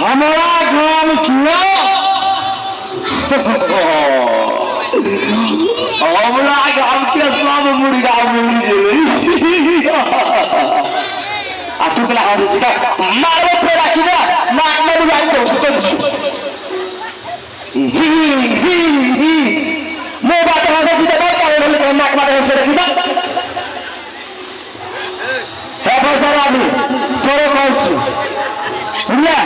हमारा गाम किया हमरा गाम के सब मुर्गा मरि गेलै। आ तू केना हँसै छी? मारबो फेरा कि ना नाक में डुबाइ देबौ से कहि दियौ। ही ही ही मुँह बाटे हँसै छी तऽ नहि कहै भेलै नाक बाटे हँसै देखी तऽ। हे भैंसर आदमी तोरे कहै छियौ, बुझलियै?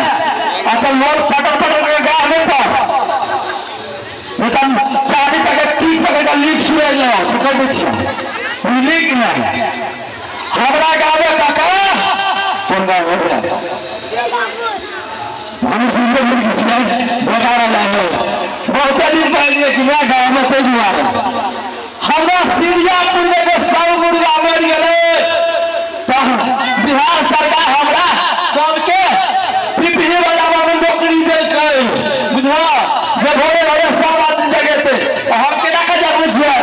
अपन लोक फटक फटक के गाड़ नहि पर, नहीं तऽ 40 पैकेट 30 पैकेट लीक सुनै नहि से कहि दै छियौ, बुझली कि नहि? हमरा गाँवमे काका कोन गाँव हो गया? हम सुनते मुर्गी छियै बेकार वाला है। बहुते दिन पहले कि नहि गाँवमे, ताहि दुआरे हमरा सिरियापुर में के सब मुर्गा मरि गेलै तऽ बिहार सरकार हमरा सबके पिपही बजाबऽ में नौकरी देलकै, बुझलऽ? जे भोरे भोरे सब आदमी जगेतै तऽ हम केना कऽ जगबै छियै?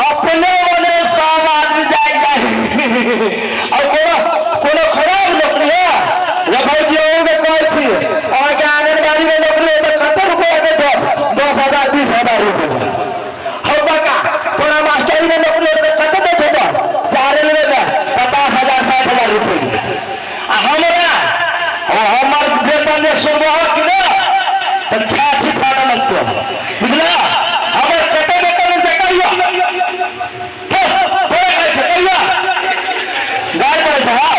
अपने मने सब आदमी जाय जाय और कोनो कोनो खराब नौकरी है या भौजी अहूँके कहै छी, अहाँके आंगनबाड़ी में नौकरी है तऽ कते रुपया देत? 10,000 20,000 रुपया। हौ काका, तोरा मास्टरी में नौकरी है तऽ कते देत होतौ? चार रेलवे में 50,000 60,000 रुपया। आ हमरा हमर वेतन जे सुनबह कि ने तऽ छाछी फाटऽ लगतौ, बुझलह? हमर कते वेतन से कहियो, तोरे कहै छै, कहियो गाय पड़ै छै। हँ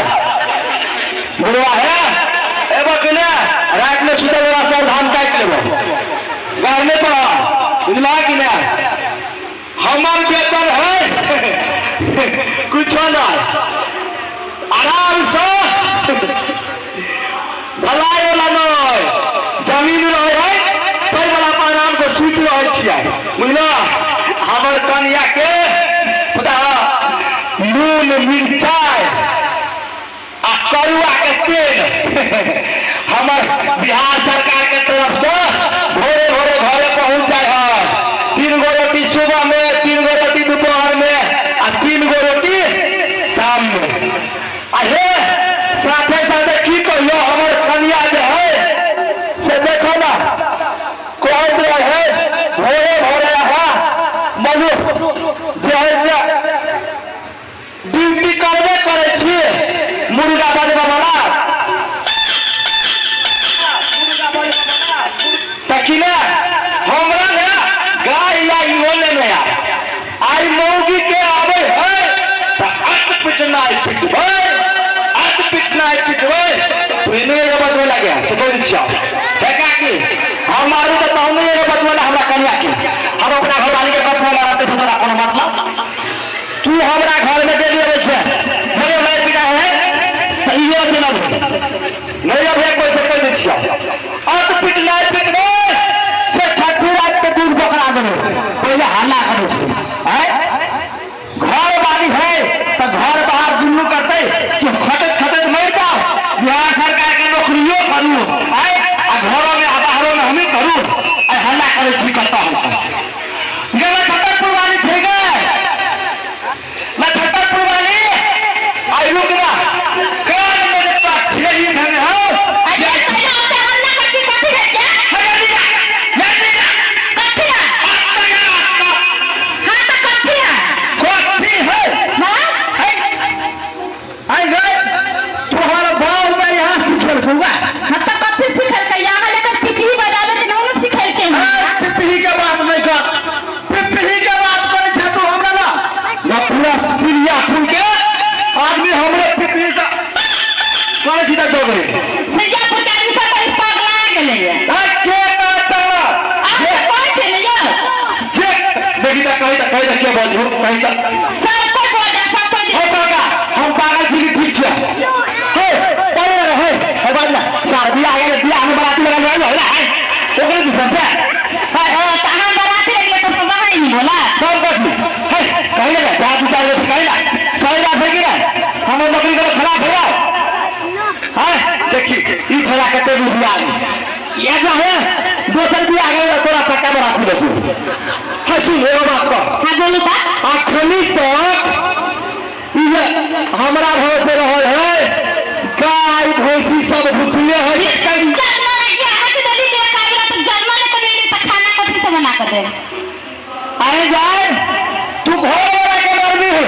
बुढ़वा है एबो कि ने रातिमे सुतै वाला सब धान काटि लेबो, गाय नहि पड़, बुझलह कि ने? हमर वेतन है कुछो नहीं, आराम से ढलाई वाला नहीं जमीन रहे है ताहि वाला पर आराम से सुति रहै छियै, बुझलह? हमर कनिया के पता नून मिरचाइ आ करुआ के तेल हमर बिहार सरकार के तरफ से भोरे भोरे घरे पहुंच जाए है। 3 गो रोटी सुबह में, 3 गो रोटी दोपहर में आ 3 गो रोटी शाम में। आ हे साथे साथे की कहियो, हमर कनिया जे है से देखो ना कहैत रहे है भोरे भोरे अहाँ मधु जे है से ड्यूटी करबे करै छी मुर्गा बजबऽ वाला तऽ कि ने हमरा ने गाय या इहो लेने आ आइ मौगी के आबै है तऽ अत पिटनाइ पिटबै, अत पिटनाइ पिटबै। तू नहि एगो बजबै लगे से कहै छियौ हे काकी, हम मारू तऽ तहन नहि एगो बजबै ला हमरा कनिया के। हम अपना घरवाली के कथी मारते से तोरा कोनो मतलब? तू हमरा घर में डेली अबै छै, जब मारि पिटा है तऽ इहो छै न नहि अबै कोइ से कहि दै छियौ अत पिटनाइ पिटबै से छठी रात के दूध पकड़ा देबै। पहिले हल्ला करै छै आँय, घर वाली है तऽ घर बाहर दुनू करतै कि खटैत खटैत मरि जाओ, बिहार सरकार के नौकरियो करू आँय आ घरो में आ बाहरो में हमही करू। आइ हल्ला करै छी कतऽ हम गेलै? छतरपुर वाली छै गे ना छतरपुर वाली? आइ रुक ना, कान में जे तोरा ठेही धेने हौ। अरे पहिले ओते हल्ला करै छी, कथी भेल गे? कथी है? हाँ तऽ कथी है? कथी है? हाँ। आई गए तुम्हारा बाप में यहाँ सिखेल छौगा। हाँ तऽ कथी सिखेलकै? यहाँ लेकर पिपही बजाबे के नहीं ने सिखेलकै हमरा। पिपही के बात नहीं कर, पिपही के बात करे छे तू हमरा ना ना पूरा सिरियापुर के आदमी हमरे पिपही से करे छी त दोगरे। सिरियापुर के आदमी सब बड़ी पगला गेलै ये। आ के कहता? अहाँ तऽ कहै छै ने यौ। जे देखी त कही त कही त के बजू कही त। सब कोइ बोले, सब कोइ। हो काका, हम पागल छी कि ठीक छै? हे पड़े रहे हे हे बाज ना सार बियाह गेलै, बियाह में बराती लगा ले है है ओकरे दिसन छै। ओ तऽ अहाँ बराती लगलै तऽ सब अहाँ ही बोला। कौन कथी हे कही ना जा दू चार बजे कही ना सही बात है कि ना? हमर नौकरी करे खराब हो जाए। छोड़ा कते बुझिया ये जो है दोसर बियाह गए तोरा पक्का में राखी देतू। हाँ सुन एगो बात कह। हाँ बोलू ता। अखनी तक ये हमरा भरोसे रहल है गाय भैंसी सब भुखले है। जन्म ले अहाँ के दली दे काबला तो जन्म ले कभी नहीं त खाना कथी से बना के दे। आए जाए तू घर वाला के मरनी है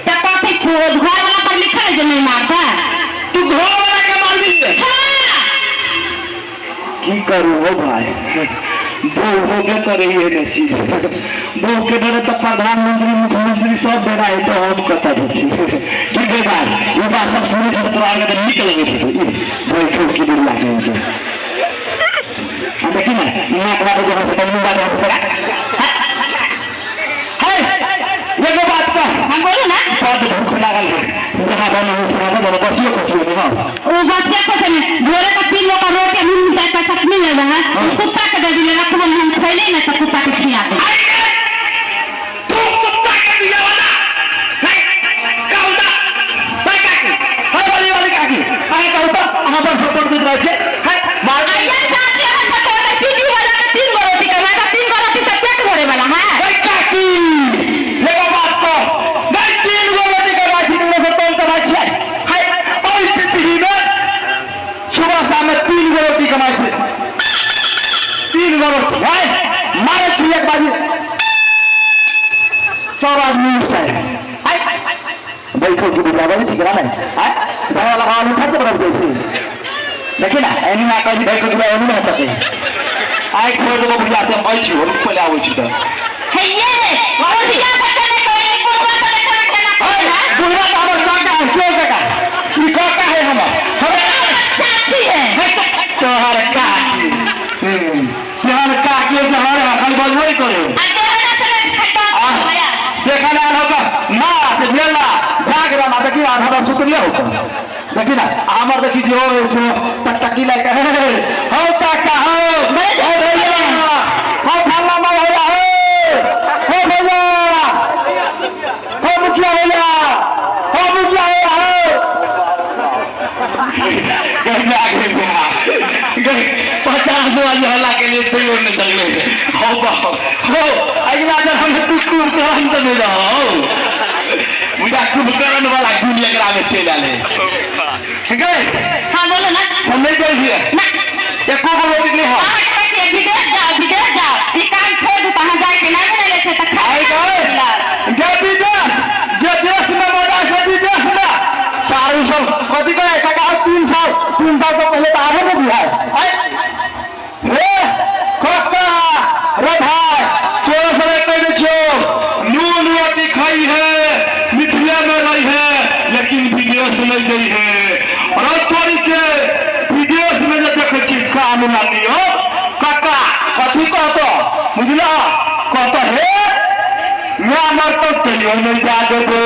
त कथी घर वाला पर लिखल है जो नहीं मारता तू घर वाला के मरनी है। हाँ की करू हो भाई बहू होके करे ये ने चीज बहू के डरे तो प्रधानमंत्री मुख्यमंत्री सब डरा है तो हम कता छी ठीक है भाई ये बात सब सुने से तोरा के तो निक लगे थे बैठो की डर लागे है। देखी ना नाक बात जो हंस मुंह बात हंस है एगो बात का। हम बोलू ना। बड भूख लागल है जहाँ बने हो सुना दो बसियो खसियो नहीं हां ओ बसिया खसियो नहीं भोरे का 3 लोग रोटी नून चाय का चटनी ले रहा कुत्ता के दे दिले रखबो हम खैले ना तो कुत्ता के खिया दे। तू कुत्ता के दिया वाला नहीं कहूदा भाई काकी हाय वाली वाली काकी अरे कहूदा हम पर सपोर्ट देत रहे छे हाय मार आया चाची हम तो पीटी वाला के 3 गो रोटी कमा का 3 गो रोटी से पेट भरे वाला है। भाई काकी एगो बात कह नहीं 3 गो रोटी कमा छी 3 से तोल कमा छी हाय ओइ पीटी में सुबह शाम में 3 गो रोटी कमाई छी 3 गो रोटी हाय मारे छी एक बाजी सब आदमी उठ जाए हाय बैठो की बुला बने छी ना हाय घर वाला हाल उठा के बराबर जाइ छी देखी ना एनी ना कहि बैठो की एनी ना तके आइ छोड़ देबो बुझा से हम छी हम पहिले आबै छी त हे ये और बिया पता नहीं कोई बुढ़वा तो लेकर खाना हाय बुढ़वा त हमर काका है क्यों काका ई काका है हमर हमरा चाची है तोहर काकी तोहर काकी से हर खाली बजबो करे देखा ना होगा ना से भेला जाग रहा देखी आधा बार सुतलिया होता देखी ना हमर देखी जो सो टकटकी लाइक हो काका हो भैया हो फल्ला मार भैया हो भैया हो मुखिया भैया हो मुखिया भैया हो गया 50 वाली हल्ला के लिए तैयार नहीं चलने हो हो अगला जब हम तू कुंभकर्ण तो नहीं रहो मुझा कुंभकर्ण वाला गुण एकरा में चलि आले ठीक है। हां बोलो ना। हम नहीं जाइ छियै ना एको गो रोटी नहीं हो विदेश जाओ विदेश जाओ ई काम छोड़ दू तहाँ जाय के ना मिले छै त आइ गए जे विदेश जे देश में मजा से विदेश में सारू सब कथी कहे काका 3 साल 3 साल तो पहले तो आबे नहीं बिहार हे काका रे भाई तोरा सब कह दे छो नून रोटी खाई है मिथिला में रही है लेकिन विदेश नहीं गई है और तोरी के विदेश में जे देखे छी काम ना लियो काका कथी कहतो बुझला कहतो हे मैं मरतो तैयो नहीं जा देबो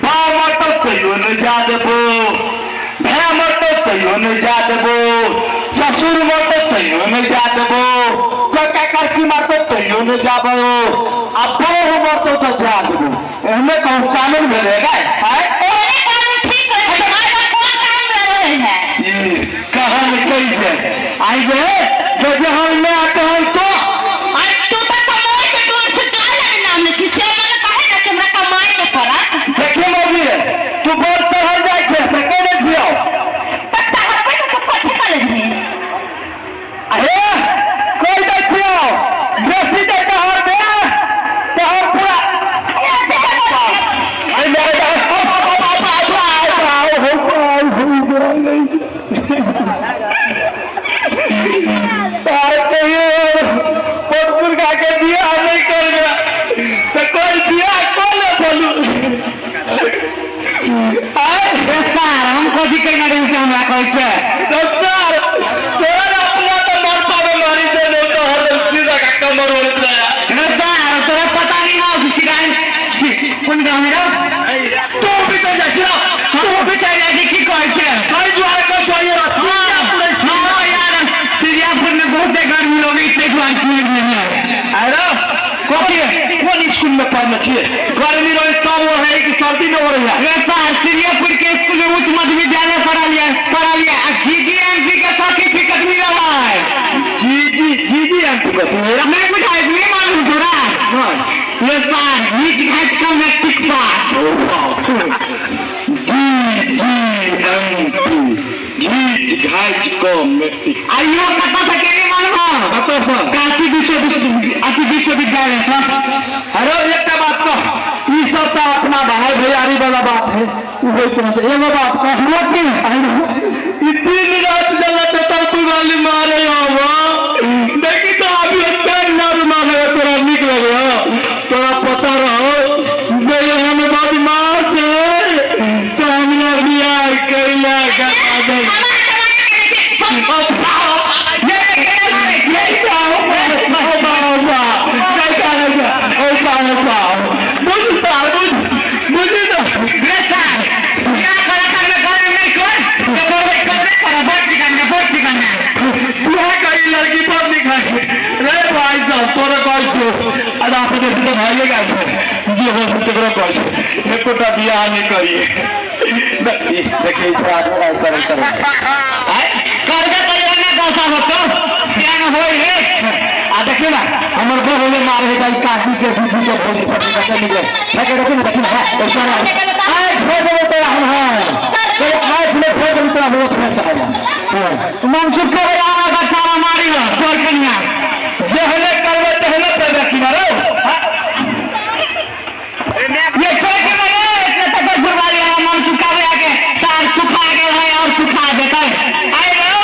बा मरतो तैयो नहीं जा देबो भाई मरतो तैयो नहीं जा देबो ससुर मरतो तैयो नहीं जा देबो काका करकी मरतो तैयो नहीं जाबो आ बहू मरतो तो जा देबो एहने कहूँ कानून भेलै काय आय ओहने कानून ठीक है हमारा कौन काम लड़ रहे है ई कहल कैसे आई गे जे हम में आते हैं तो आ तू तो कमाई के डोर से जा लगे नाम छी से मन कहे ना कि हमरा कमाई के पड़त। देखी मौगी तू बोल चढ़ल जाइ छै से कह दै छियौ त चाहबै तो कथी कर लेबही। अरे कह दै छियौ बेसी के तोहर दे तोहर पूरा अरे मेरे के बियाह नहीं करबे तो कोई बियाह को ले बोलू आय सर हम कथी कहना रही से हमरा कहै छै तो सर तोरा अपना तो मर पावे मारी दे नहीं तो हर सीधा का कमर ओढ़ रहा। रे सर तोरा पता नहीं हो कि सिरान कोन गाँव में रहो तू भी चल जा छिरा तू भी चल जा की कहै छै कई जुआर को चाहिए हां यार सिरियापुर में बहुत गर्मी लोग इतने जुआर छियै अरे कथी कोन स्कूल में पढ़ने छियै गर्मी रहे तब हो रहे कि सर्दी में हो रही है। रे सर सिरियापुर के स्कूल में उच्च मध्य विद्यालय पढ़लियै पढ़लियै आ जी जी जी एम पी घीच घाच क मेट्रिक। आइयो कतऽ से केने मालूम हो? कतऽ से? काशी विश्व अथी विश्वविद्यालय से। अरे एकटा बात कह, ई सब तऽ अपना भाई भैयारी वाला बात है, उ होइत रहत। एगो बात कह, की? ई दिन रात जलत तब तू गाली मारे हो। देखी तो अभी चैन ना मारे, तोरा नीक लगे हो? तोरा पता रहो जे हम बदमाश है तो हमरा बियाह कैला करा दे। रे सार, बियाह करे करने करे नहीं कर, तो करबे करबे कर, बच्ची करने बच्ची करने। लड़की पर निकाल रे भाई साहब, तोरा कहै छौ आ अपने से तो भाइये गेल छौ, जे हो से तकरो कहै छौ एकोटा बियाह नहि करिए। देखी देखी छोड़ा आदमी करे करे आय करबे करिए ना दशा होतो बियाह न होई रे। आ देखियो ना हमर बहू ले मारे है काकी के दीदी के भौजी सब के कते मिले। देखियो देखियो ना देखियो ना, हां और आय छोड़ देबो तोरा हम, हां आय फुले छोड़ देबो तोरा बहुत फुले चला। मनसुख के आना बच्चा मारी हो तोर कन्या जे हले करबे तेहने पैदा की मारो। ये छोड़ के मारे इतने तक गुरबारी है मनसुख का आके सार सुखा गेल है और सुखा देतै। आइ रौ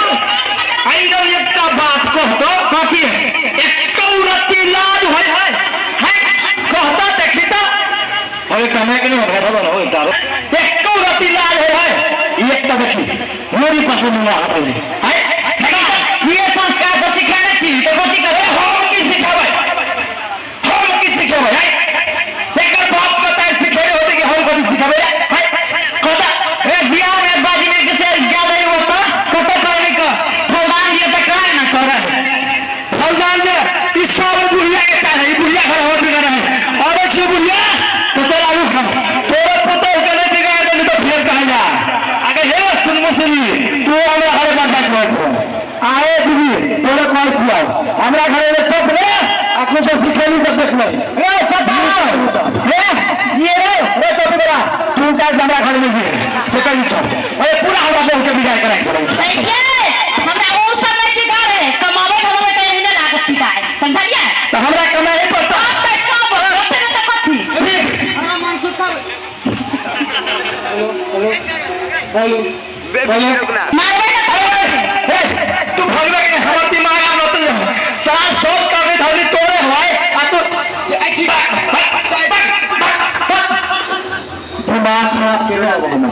आइ रौ एकटा बात कहतो, कथी? एको रत्ती लाज होय है है कहता देखी त अरे कमे के नहीं भरा हो तारो एको रत्ती लाज होय है। एकटा देखी मोरी पसंद ना हाथ है ये संस्कार तो सिखाने छी तो कथी करे? हम की सिखाबै, हम की सिखेबै? एकर बाप बताए सिखेले होते कि हम कथी सिखेबै? कहता ए बियाह में बाजी में किसे गेल रही हो तो कत करबे क फौजान जे त करे ना करे। फौजान जे ई सब बुढ़िया के चाहे, ई बुढ़िया घर हो बिगड़ है अरे छी बुढ़िया तो तोरा उठ तोरा पुतोह के नहीं बिगाड़ देली तो फेर कहे जा। अगे हे सुन मुसली तू हमरा घरे बात कहै छौ। आए दीदी तोरा कहै छियौ हमरा घरे जे सब रे अखन से सिखेली तब देखबै रे पता रे ये रे रे तो बेटा तू का हमरा घरे नहीं जे से कहै छौ। अरे पूरा हमरा बहू के बिगाड़ के राखि देलै छौ। हमरा ओ सब नहीं बिगाड़े है, कमावे धमावे त एहने लागत पिटाए, समझलिए? त हमरा कमाए पड़ता अब त कब होते न त कथी? ठीक। हेलो हेलो मारबे न ए तू भगवे के हमर दिमाग आम रहत सार सब कागज धरी तोरे होय आ तू अच्छी बात दिमाग खराब के रहो हम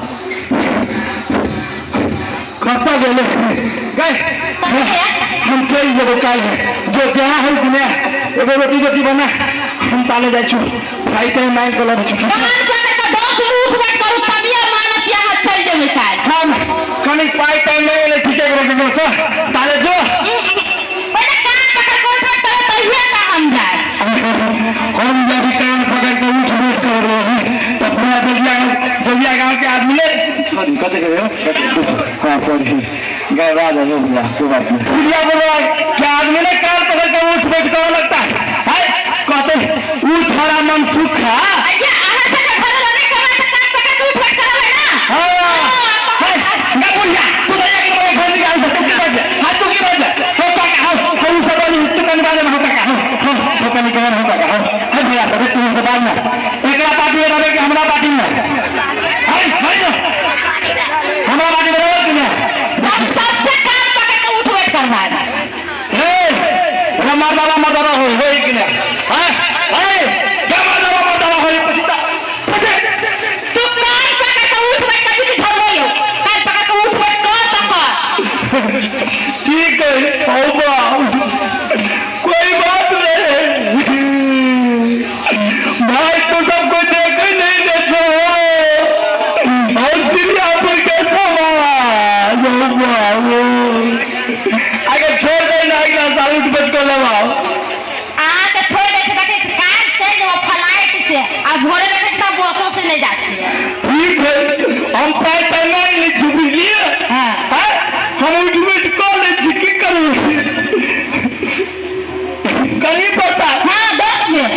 कतऽ गेलै गए हम चलि जेबै काल्हि जो जहाँ होइ कि नहि एगो रोटी रोटी बना हम ताले जाइ छु भाइ ताइ मांगि कऽ लबै छु। कान पकड़ के 10 बेर उठ बैठ करू तबिया मानत यहाँ चलि जेबै काल्हि। हम कनि पाइ ताइ मांगि लै छी केकरो केकरो सँ ताले जो। पहिले कान पकड़ के उठ बैठ करू तहिए तऽ हम जायब। हम जब कान पकड़ के उठ बैठ कर रहे हैं तो पूरा जलिया जलिया गांव के आदमी ले सॉरी कते गए हो? हाँ सॉरी गए राजा हो गया कोई बात नहीं। चिड़िया बोलो क्या आदमी ने कान पकड़ के उठ बैठ कर लगता है है कहते ऊ छोरा मनसुख है। अइया अहाँ सबके घर लगे कमाए तऽ कान पकड़ के उठ बैठ करबै ना। हाँ है ना बुढ़िया तू तो एक नंबर घर निकाल सकते तू की बात है? हाँ तू की बात है? हो काका हो हो सब बात तू कन बात में हो काका हो हो हो कन कन हो काका हो है भैया तब तू सब बात में एकरा पार्टी में रहे कि हमरा पार्टी में है है हमरा पार्टी में रहे कि नहीं? हम सबसे कान पकड़ के उठ बैठ करवाएब। हे रे मर्दाना मर्दाना हो हो कि नहीं? हां हे क्या मर्दाना मर्दाना हो पछिता पछे तू कान पकड़ के उठ बैठ कभी कि झरबै हो कान पकड़ के उठ बैठ कर त कर। ठीक है होगा कोई बात नहीं भाई तो सबको देख नहीं देखो और सिरियापुर के समाज अगर छोड़ दे ना अगला साल उठ बैठ को लगाओ। अहाँ के छोड़ दै छै देखै छी कान चलि जेबै फ्लाइट से आ भोरे देखै छी तऽ बसो से नहि जाइ छियै। ठीक है हम पाइ ताइ मांगि लै छी बुझलियै। हाँ। हाँ? हम उठ बैठ कऽ लै छी की करू कनी पता। हाँ 10 बेर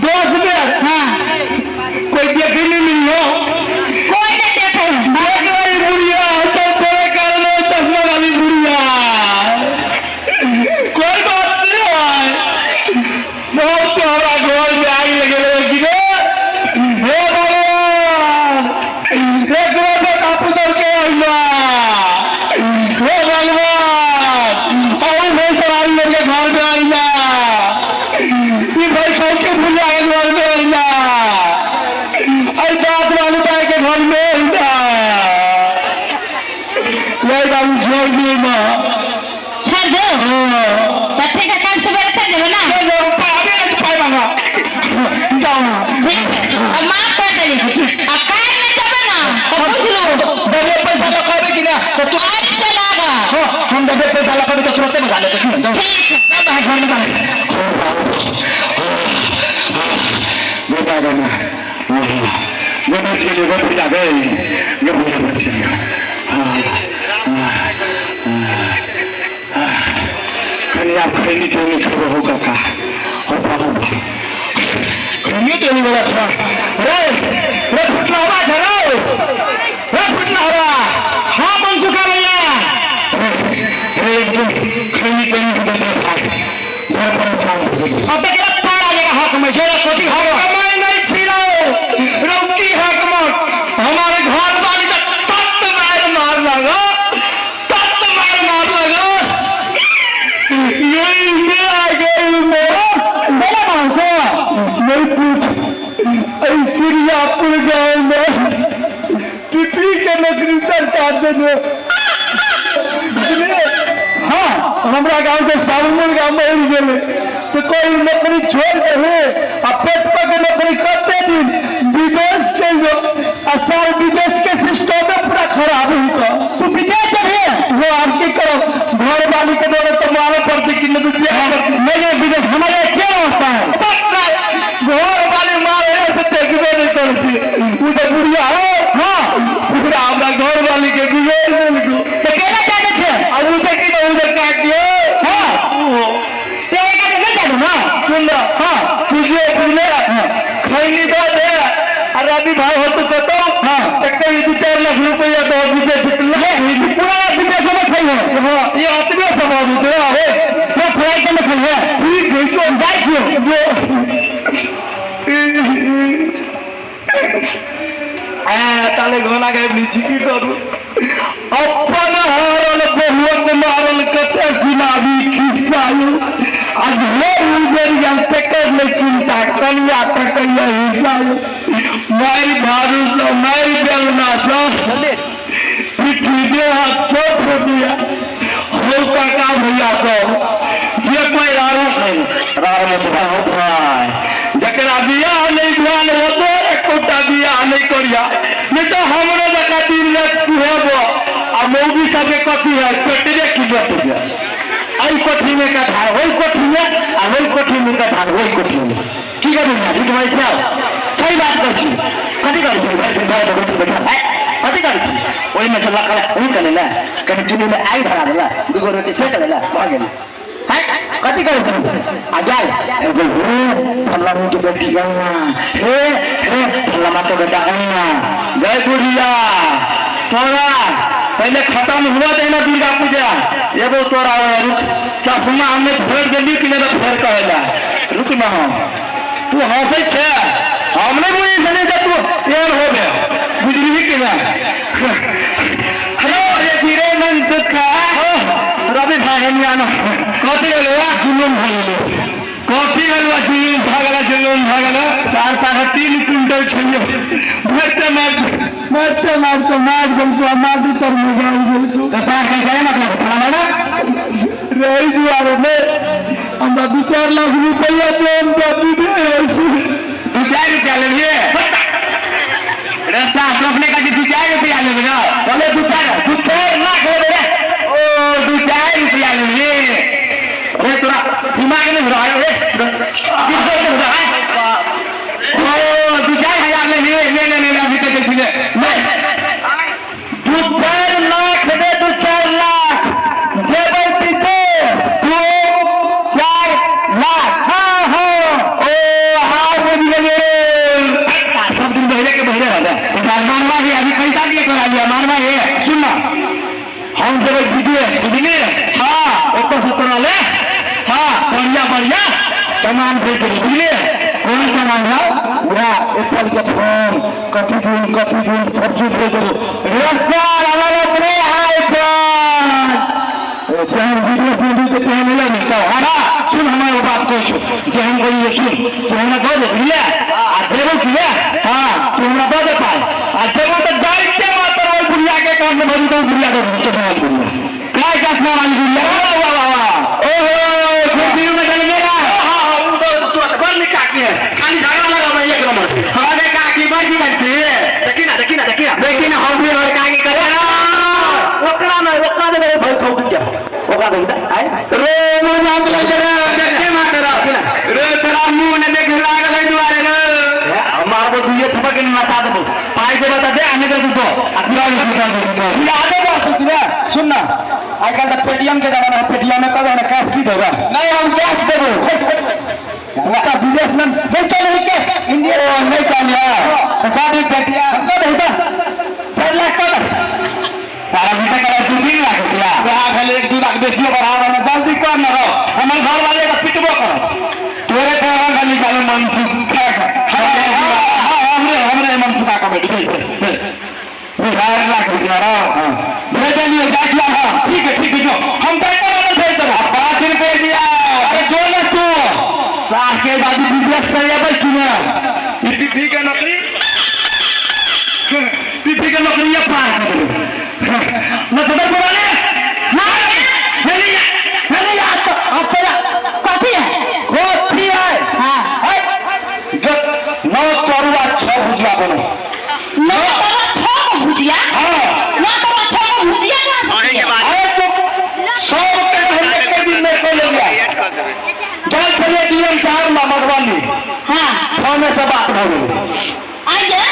10 बेर। हाँ कोई देखे नहीं मिली है। बच गेलियो गे बुढ़िया गे गे बुढ़िया बच गेलियो। कनी आब खैनी तैनी खेबो हो काका हो बाबू खैनी तैनी वाला छा रे रे फुटला हवा छ रे रे फुटला हवा। हां मनसुखा भैया रे एकदम खैनी तैनी के दे भाई घर परेशान हो गेली। अब तक केरा पार आ जाएगा हक में छोरा कोठी हो कमाई नहीं छिरो रोकी हक मत हमारे घर वाली का तत्त मार मार लगा तत्त मार मार लगा यही मैं आ गई मेरा बोला मां को नहीं पूछ सिरियापुर गांव में पिपरी के नौकरी सरकार दे दो। हाँ हमारा गांव के सावनपुर गांव में उड़ गए तो कोई नौकरी छोड़ दे आ पेट पर के नौकरी करते दिन विदेश चल जाओ और साल विदेश के सिस्टम में पूरा खराब हो। तू विदेश चलिए वो आप की करो घर वाली के द्वारा तो मारा पड़ती कि नहीं तो नहीं नहीं विदेश हमारे क्या होता है घर वाली मारे से देखबे नहीं करती उ तो बुढ़िया हो। हाँ पूरा हमरा घर वाली के बिगड़ गेल तो केना जाने छे अब उ देखी ना उधर काट दियो। हां ते का नहीं जानो ना सुन ना। हाँ तुझे बुझले खैनी दे दे और रवि भाई हो तो कतो। हाँ तो कहीं 2-4 लाख रुपया दो विदेश ले पूरा विदेश में खाई है। हाँ ये आत्मीय समाज होते हैं पूरा फ्लाइट में खाई है। ठीक है जो जाय छियो जो ताले घोना गए नीचे की करू अपन हारल बहुअक मारल कते सुनाबी खिस्सा यो आ घर उजर गेल तेकर नहीं चिंता कनिया तकैया हिस्सा यो मारि भारू से मारि बेलना से पिट्ठी दे हाथ सब फुटिया हो काका भैया को जे कोई रारो रारो हो भाई जकरा बियाह नहीं भेल होतो एकोटा बियाह नहीं करिया नहीं तो हमरो जका दिन रात कुहेबो आ मौगी सबके कथी है पेटरे की गया आई कोठी में का धार ओई कोठी में आ ओई कोठी में का धार ओई कोठी में की करू ना ठीक भाई साहब सही बात कहै छी कथी करै छी भाई भाई रोटी बैठा है कथी करै छी ओई में से लकड़ा उन कले ला कनि चुनी में आइ धरा देला दुगो रोटी सेक लेला भ गेल है कथी करै छी आ गेल एगो हे फल्ला के बेटी गंगा हे हे फल्ला के बेटा गंगा जय बुढ़िया तोरा पहले खत्म हुआ देना दुर्गा पूजा एगो तोरा रुक चश्मा हमने फेर देली कि नहीं तो फेर कहेला रुक ना हम तू हंसै छे हम नहीं बुझै छलियै जे तू एहन हो गया बुझलिही कि ना। हेलो रे धीरे मन सुखा रवि भाई हम जानो कथी गेलो जुलुम भऽ गेलो कथी गेलो जुलुम भऽ गेलो जुलुम भऽ गेलो 3.5 क्विंटल छलियै मारते मारते मारते मारते मार गेलको मार तर में जाई गेलको तो सार कैसे मतलब फलाना ना रही दुआरे में हमरा 2-4 लाख रुपया देम तो विदेश 2-4 रुपया लेलिए रे साहब अपने का 2-4 रुपया लेबे ना बोले 2-4 लाख लेबे रे ओ 2-4 रुपया लेलिए रे तोरा दिमाग नहीं हो रहा है रे दिमाग नहीं हो रहा है ओ 2-4 हजार लेलिए ले ले ले अभी तक देखिए नहीं 2-4 लाख दे 2-4 लाख जेबै पीते 2-4 लाख। हाँ हाँ ओ हाँ बुझ गेलियै सब दिन बहरे के बहरे रहता है तो मानवा भी अभी पैसा दिए तोरा लिया मानवा है सुन ना हम जेबै विदेश बुझलियै। हाँ ओतऽ से तोरा ले हाँ बढ़िया बढ़िया सामान भेज देबै बुझलियै। कौन सामान है पूरा एप्पल के फोन कथी दिन सब चीज भेज देबै रे सर हमारा अपने आईफोन जहन विदेश में भी तो पहने ला नहीं तो हाँ सुन हमारे बात कहै छौ जे हम कहियै सुन तू हमरा दऽ दे बुझलियै आ जेबो कि ले हाँ तू हमरा दऽ दे पाइ आ जेबो तऽ जाइते मात्र ओहि बुढ़िया के अकाउंट में भरि दौ बुढ़िया के चश्मा वाली बुढ़िया काय चश्मा वाली बुढ़िया वाह वाह वाह वाह ओहो खुशी में चल मेरा हाँ हाँ उ तो बड़ नीक काकी है खाली झगड़ा लगाबै एक नंबर हाँ रे काकी बड़ जीवन छी देखी ना देखी ना देखी ना देखी ना हम भी और काकी करे ना ओकरा में ओकरा देबै भाई ठोक दिया ओकरा दे आय रे मुंह नाम ले रे देखे मात्र रे तोरा मुंह ने देखे लागल है दुआरे रे मारबो दुइये थपक के नचा देबो पाइ देबा तऽ दे आ नहि देबे तऽ दो आ पूरा पूरा देबो कि ना? सुन ना, आइ काल्हि तऽ पेटीएम के जमाना है, पेटीएम में कब ना कैश की देबा? नहीं, हम कैश देबो। उनका विदेश में नहीं चल रही कैश, इंडिया ओ नहीं कहलियै तऽ कह दी पेटीएम। कब होता 4 लाख कब? सारा बेटा करा 2-3 लाख रुपया। वहाँ भेलै 1-2 लाख बेसियो बढ़ा रहल, जल्दी कर न रहो, हमर घर वाले के पिटबो करो। तोरे कहवा खाली खाली मनसुख। हाँ, हमरे हमरे मनसुखा कमेटी 4 लाख रुपया रहो भेज दियो, जा। हाँ ठीक है, ठीक है, जो हम ट्रैक्टर वाले भेज देबो। 5 रुपये दिया। अरे जो ना तू साह के दादी विदेश से अबै कि ना? पीपी के नौकरी, पीपी के नौकरी ये पार कर देबो न सदर पुराने। हाँ नहीं नहीं यार, तो अब तेरा कथी है? कथी है? हाँ। है 9 तरुआ 6 भुजिया बनो। 9 तरुआ 6 गो भुजिया? हाँ। 9 तरुआ 6 गो भुजिया कहाँ से? अरे तो 100 रुपये हम एक दिन में को ले लिया। चल चलिए डीएम साहब मधुबनी। हाँ। फोन से बात हो गई। आइए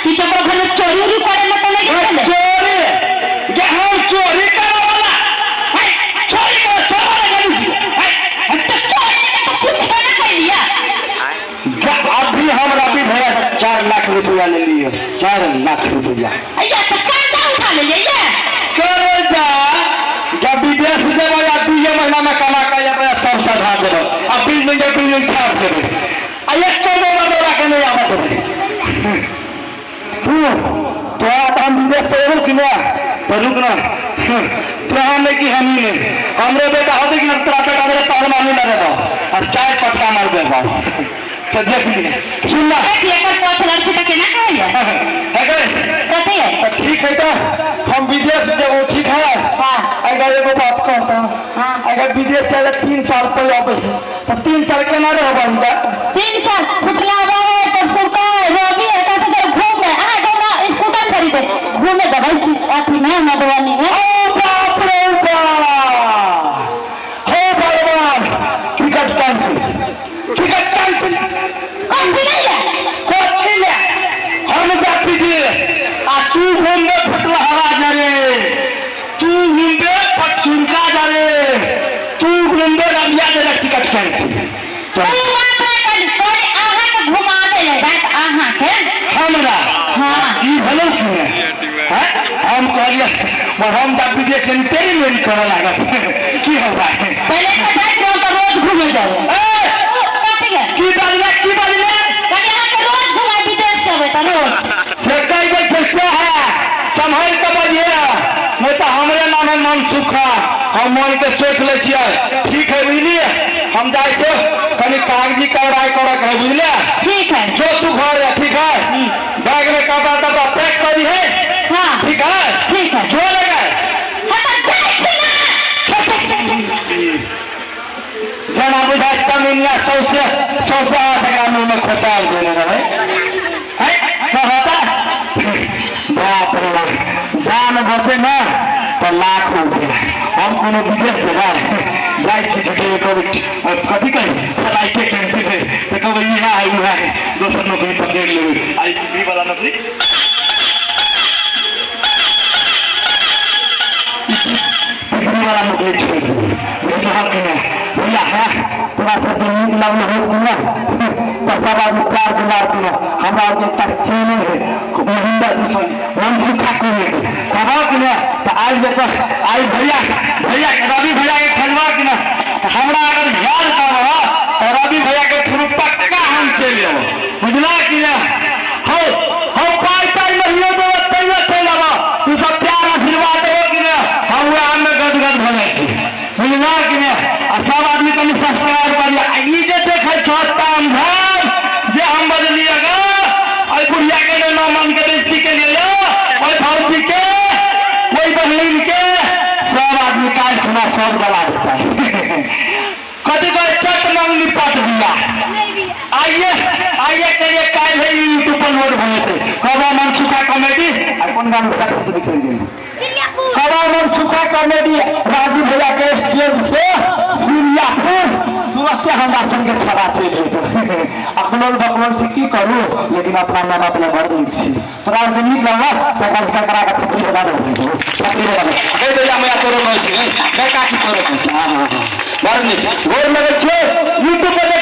कि केकरो घर में चोरी उरी करे में तो नहीं गेलै? चोरी गेहूं चोरी करे वाला है, चोरी करे चोर वाला गली है। तो चोरी के तो कुछ ना कैलिया। अभी हम रवि भैया से 4 लाख रुपया ले लिए, 4 लाख रुपया। अय्या तो कर्जा उठा ले जाइए। कर्जा जब विदेश जेबै आ 2 महीना में कमा के अयबै सब सधा देबै आ बिल्डिंग के बिल्डिंग छाप देबै आ एक गो मदोरा के नहीं आबऽ देबै। तू तोरा तो हम विदेश से एबो कि ना? तो रुक ना, तोरा नहीं कि हम नहीं, हमरे बेटा होते कि तोरा बेटा मेरे पैर मारने लगे दो और 4 पटका मार देबो। से देख लिए, सुन ना। देख एकर पाँच लड़की तऽ केना कहैया? है गए? कथी है? तो ठीक है, तो हम विदेश जब ठीक है। हाँ। अगर एगो बात कहता हूँ। हाँ। अगर विदेश चले 3 साल पर अबे तो 3 साल केना रहबै? 3 साल फुटला है तो सुरका है रवि है कैसे जब घूम रहे अहाँ जो ना स्कूटर खरीदे घूमे देबै की अथी में मधुबनी में। ओ बाप रे बाप, हो भगवान, टिकट कैंसिल, टिकट कैंसिल। कथी नहीं है? कथी ले हम जा विदेश आ तू घूमबे फुटला हवा जरे, तू घूमबे पटसुरका जरे, तू घूमबे रबिया जरे, टिकट कैंसिल। तू बात नहीं कहली, कहली अहाँ के घुमाबे ले जात अहाँ के। हमरा? हाँ। ई भलो सुने हैं, हम कहलिए और हम जब विदेश से तेरी मेरी करे लागत की होगा? पहले तो जाइत रहू तो रोज घूमे जाओ। ए कथी है? की बाजले, की बाजले? कहली अहाँ के रोज घुमाय विदेश जेबै तऽ रोज। से कह दे छै से है, संभल के बजिए नहीं तो हमरे नाम है मनसुखा, हम मन के सोच ले छियै। ठीक है बुझलिए, हम जाइ छियै कनी कागजी कार्रवाई करे के है बुझलिए। ठीक है। जो तू घर है ठीक है, बैग में कपड़ा तपड़ा पैक करी है। हाँ। ठीक है, ठीक है। जो लगे। हाँ तो जाइ छी ना। जना बुझाय चमिनिया सौसे सौसे 8 ग्राम में खोचाल देने रहे है कहता बाप रे बाप, जान बचे ना तो लाख रुपया। हम कोनो विदेश से जाइ छी झूठे कभी कथी कही फ्लाइटे कैंसिल है तो कभी इहा है उहा है दोसर नौकरी पकड़ लेबै आई बी वाला नौकरी बिक्री वाला नौकरी छोड़ देबै बुझलहक कि नहि भैया? है तोरा सबके नीक लगल हो कि नहि? तऽ सब आदमी प्यार दुलार दिअ। हमरा आरके एकटा चैनल है महेंद्र किशन मनसुखा कॉमेडी, कहबह कि नहि? तऽ आबि जेतऽ। आइ भैया भैया रवि भैया के खोजबह कि नहि? तऽ हमरा अगर याद करबह तऽ रवि भैया के थ्रू पक्का हम चलि अयबह बुझलह कि नहि? हौ हौ पाइ ताइ नहियो देबह तैयो चलि अयबह, तू सब प्यार आशीर्वाद देबह कि नहि? हम वएह में गदगद भऽ जाइ छी बुझलह कि नहि? आ सब आदमी कनि सब्सक्राइब करियै। आ ई जे देखै छह ताम झाम जे हम बजलियै ग, एहि बुढ़िया के ने मन के बेइज्जती के लिए, ओहि भौजी के, ओहि बहिन के, सब आदमी काल्हि खुना सब गला देता है। कथी कहै चट मंगनी पट बिया। आइए आइए कहिए काल्हि है यूट्यूब पर लोड भऽ जेतै कबा मनसुखा कॉमेडी। आ कोन गाम में बिसरि गेली? कबा मनसुखा कॉमेडी राजीव भैया के स्टेज से सिरियापुर तुरंत। हमरा संगे छड़ा चलि जेतौ। अकलोल बकलोल छी, की करू, लेकिन अपना माय बाप लए बड़ नीक छी। तोरा आरके नीक लगल तऽ ओकरा ककरा के थपड़ी बजा देबै, थपड़ी बजा देबै। गै दैया मैया, तोरो कहै छी, गै गै काकी, तोरो कहै छी। हँ हँ हँ, बड़ नीक, गोर लगै छियै। यूट्यूब पर।